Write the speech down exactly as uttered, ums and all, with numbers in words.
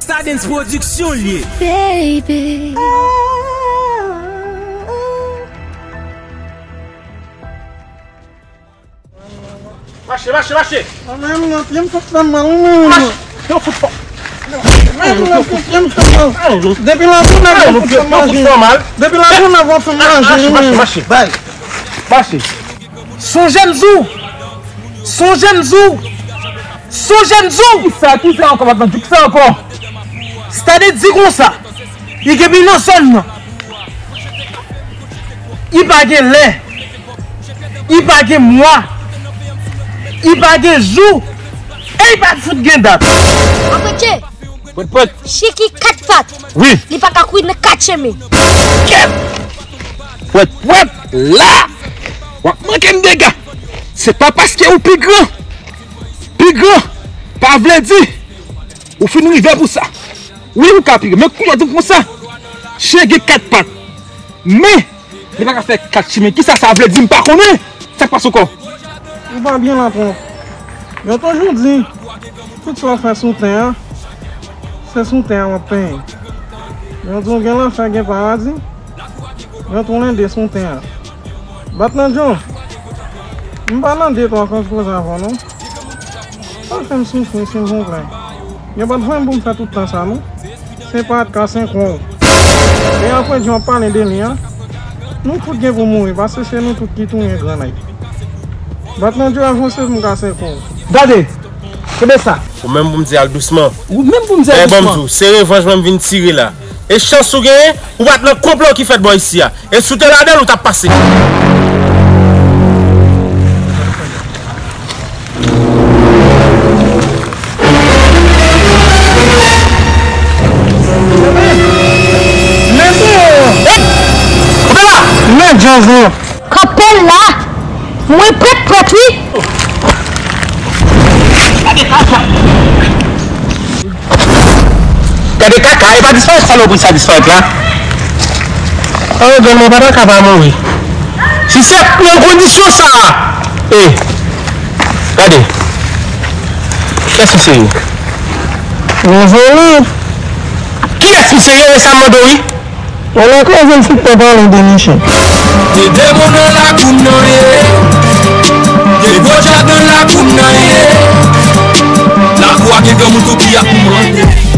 Stardens Production l ye. Baby. Mache, mache, mache. Mwen menm nan pye m sot fè mal, mwen menm. Mache. Yo fout fò. Mwen menm nan pye m sot fè mal. Depi la journée, yo fout fè mal. Depi la journée, yo fout fè mal. Mache, mache, mache. Bay. Mache. Sonje m di w. Sonje m di w. Sonje m di w. Kisa, kisa ankò, patnè? Kisa ankò? Stardens di konsa. Li gen pi nan zòn nan. Li pa gen lè. Li pa gen mwa. Li pa gen jou. E li pa fout gen dat. Apre tche. Pwèt, pwèt. Chiki kat pat. Wi. Li pa ka kouri nan kat chemen. Kèt. Pwèt, pwèt. La. W ap manke m dega. Se pa paske ou pi gran. Pi gran. Pa vle di. Ou fin rive pou sa. Wi, ou ka pi gran. Men kounye a di m konsa. Chen gen kat pat. Men. Li pa ka fè kat chimen. Kisa sa vle di? M pa konnen. Sa k pase ankò? Ou pa byen la, twonp. Yo toujou di, tout sa w fè sou tè a, se sou tè a w ap peye. Yo di w gen lanfè, gen paradi. Yo di w lende sou tè a. Bat nan djo. M pa nan de twa koz koze avè w, non. Pa fè m soufri, silvouplè. Yo pa t voye m pou m fè tout tan sa, non. Se pa t ka senkon. E apre di w ap pale de li a. Nou tout gen pou mouri, paske se nou tout ki tounen grannèg. Bat nan dyo avanse pou m ka senkon. Gade! Kenbe sa! Ou menm pou m di al dousman. Ou menm pou m di al dousman. Men ban m di w, se revanj mwen m vin tire la. E chans ou genyen, ou pa t nan konplo ki fèt bò isi a. E si w te ladan l, ou t ap pase. Men djaz lan. Kanpe la! Mwen prèt, prèt, wi! Gade kaka, e pa disparèt salopri sa disparèt la. Arogan mwen pa ta ka pa mouri. Si se nan kondisyon sa a. E, gade. Kiyès misye ye? Rezonan. Kiyès misye ye, e sa m mande w, wi. Wala kraze m fout pa pale de misye. Te de moun nan lakou m nan ye. Te gwo djab nan lakou m nan ye. Lakou a gen granmoun tou ki ap mande.